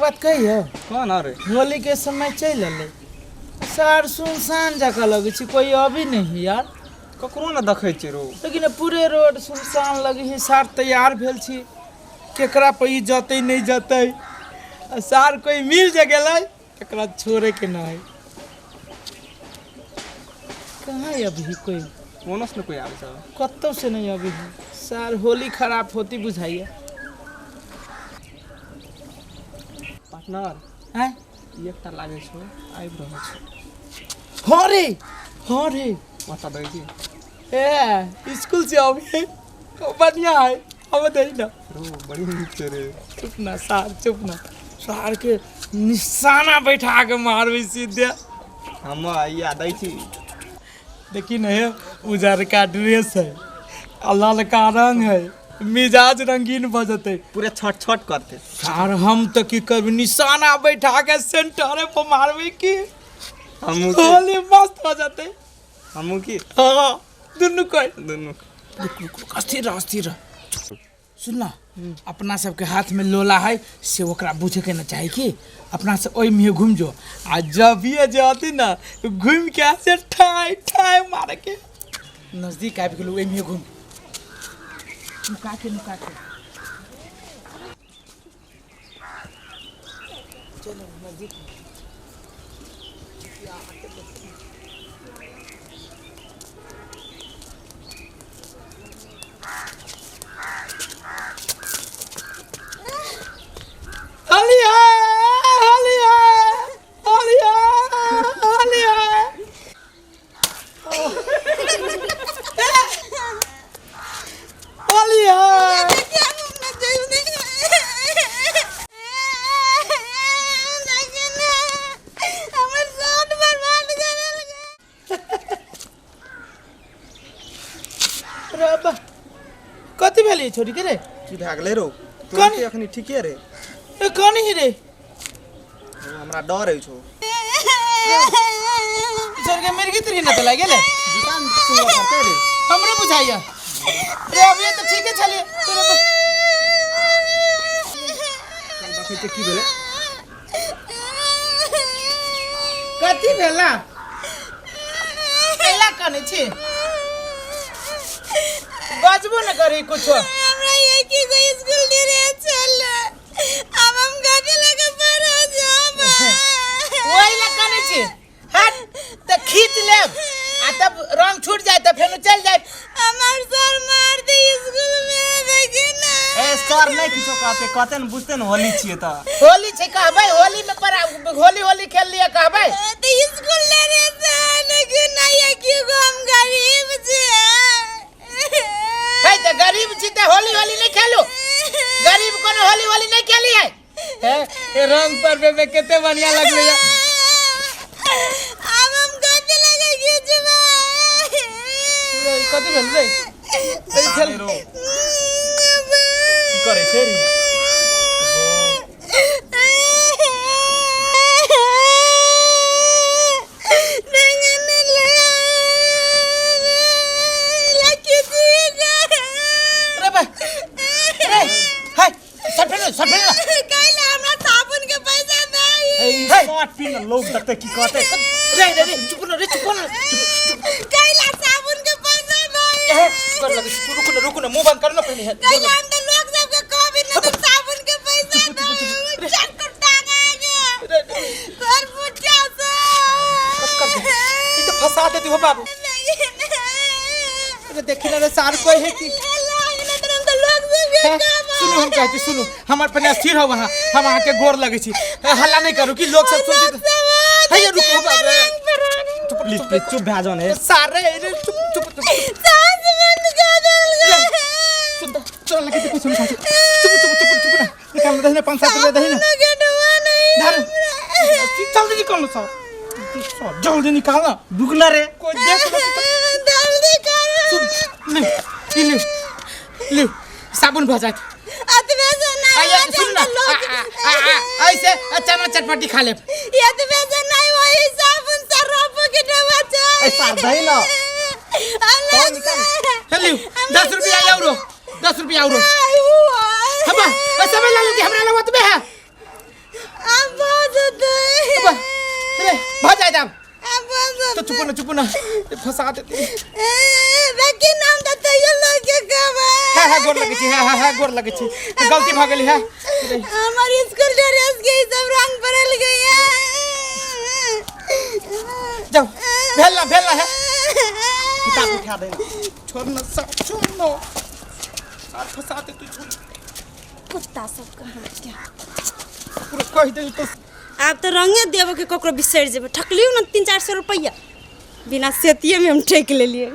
बात कहियो? कौन अरे? होली के समय चलि एलै, सार सुनसान जकाँ लगै छै, कोई अभी नहीं यार। ककरो ने देखै छियै रो। लेकिन पूरे रोड सुनसान लगै है। सार तैयार भेल छी, केकरा पर ई जतै नहि जतै, आ सार कोई मिल जे गेलै तकरा छोड़े के नहि। कहाँ है अभी कोई? कोनो से कोई आबै छै? कतौ से नहीं अभी है। सार होली खराब होती बुझाइए। पार्टनर। हैं? ई एकटा लागै छौ आबि रहल छै। हाँ रे, हाँ रे। ओतऽ दै छी। ए स्कूल से अभी बढ़िया है, अब दे ना। रो बड़ी नीक छै रे। चुप ना सार, चुप ना। सार के निशाना बैठा के मारबै सीधे। हम आइया दै छी। देखी नहीं, उजरका ड्रेस है आ ललका रंग है, मिजाज रंगीन भऽ जेतै। पूरे छट छट करते। सार हम तऽ की करबै, निशाना बैठा के सेंटरे पर मारबै की। हमहूँ की? होली मस्त हो जेतै। हमहूँ की? हाँ, दुनू कोई। दुनू। रुक रुक रुक, अस्थिर रह, अस्थिर रह। सुन ना, अपना सबके हाथ में लोला है से ओकरा बुझे के ना चाही कि अपना से ओहिमे घुम जो, आ जब ये जे अथी ना घुम के से ठाई ठाई मारे के नजदीक आबि गेलू, ओहिमे घुम नुका के, नुका के चलो नजदीक। होली है, होली है, होली है, होली है, होली है। रे बा, कथी भेलै छोरी के रे? की भए गेलै रौ? कोन? तुरन्ते अखनी ठीके रे। ए कोन ही रे? रौ, हमरा डर होइ छौ। छोरी के मिर्गी तिर्गी न तऽ लागि गेलै? जुता ने सुनबऽ पड़तै रे। हमरो बुझाइया रे, अभी तऽ ठीके छलियै तोरे चल देखै छियै की भेलै। कथी भेला? कैला कनै छी? बजबो न करी कुछो। हमरा एक ही गो स्कूल दे रे चल, अब हम गाड़ी लगे पर हो जाब। ओहि ला कनै छी? हट तऽ खींच लेब आ तब रंग छूट जाए तऽ फेनो चलि जाए। हमार सर मार दे स्कूल में, देखी ना। ए सर नहि किछो कहते, कहते ने बुझते ने होली छियै तऽ। होली छै कहबै, होली में पर होली होली खेल लिअ कहबै। तो स्कूल ले रे से लेकिन नहीं है कि गो हम गरीब छे। है तऽ गरीब छी तऽ होली होली नहीं खेलू? गरीब कोनो होली होली नहीं खेली है? हे, ए रंग पर में कते बढ़िया लगलै। अब हम कथी लगे खींचबै? कथी भेल रे? ए खेल रो। की करै छै रे? रे बा रे, hi sir fail, sir fail. हमरा साबुन के पैसा नहीं। ए ई शर्ट पिन लोग देखते की कहते? रे रे रे, चुप न रे, चुप न। कैला साबुन के पैसा नहीं। ए कर लगे, रुक न, रुक न, मुंह बंद कर न पहले। कैला हम तो लोग सबके कहबी न तो साबुन के पैसा दो, चक्कर टांगा गे तोर पुटिया से। ई तो फंसा देती हो बाबू। अरे देखी ना रे सार, कोई है की? हे, सुनू, हम कहै छी सुनू, हमर पहले स्थिर हो वहाँ, हम अहाँके गोर लगै छी, हल्ला नहीं करू कि लोग सब सुनती। हे रुको बाबू, चुप प्लीज प्लीज, चुप भए जाओ ने। सार रे रे, चुप चुप चुप। सुन चल लगे तो कुछ नहीं। चुप चुप चुप चुप ना, निकाल दही ना, 5-7 रुपया दही ना। धर, जल्दी निकाल सर, सर जल्दी निकाल ना। रुक ना रे। कोई देख ले तो। सुन ले, ई ले ले, साबुन भऽ जायत। आइए, सुन ना, आ, आ, आ, आ, ऐसे चना चटपटी खा लेब। ए सार दही ना। हे लिउ, 10 रुपया औरो, 10 रुपया औरो। हम सब ला लेती, हमरा लग ओतबे है। बस बा, रे भा जाए जाम अब बस तो चुप ना, चुप ना, फंसा देते। बाकी नाम तो तैयो लोग के कहबै। हाँ हाँ, गोर लगे छी। हाँ हाँ हाँ, गोर लगे छी, गलती भऽ गेली। हाँ, हमार स्कूल ड्रेस के ई सब रंग पड़ल गया। जाओ, भेल ना, भेल ना है। किताब उठा दे। छोड़ ना सब, छोड़ ना, साथ फंसा दे तू, छोड़। कुत्ता सब कहाँ क्या पूरा कह दे तो। आब तऽ रंगे देबऽ के ककरो बिसरि जेबै। ठकलियौ ने 300-400 रुपैआ बिना सेतिये में हम ठकि लेलियै।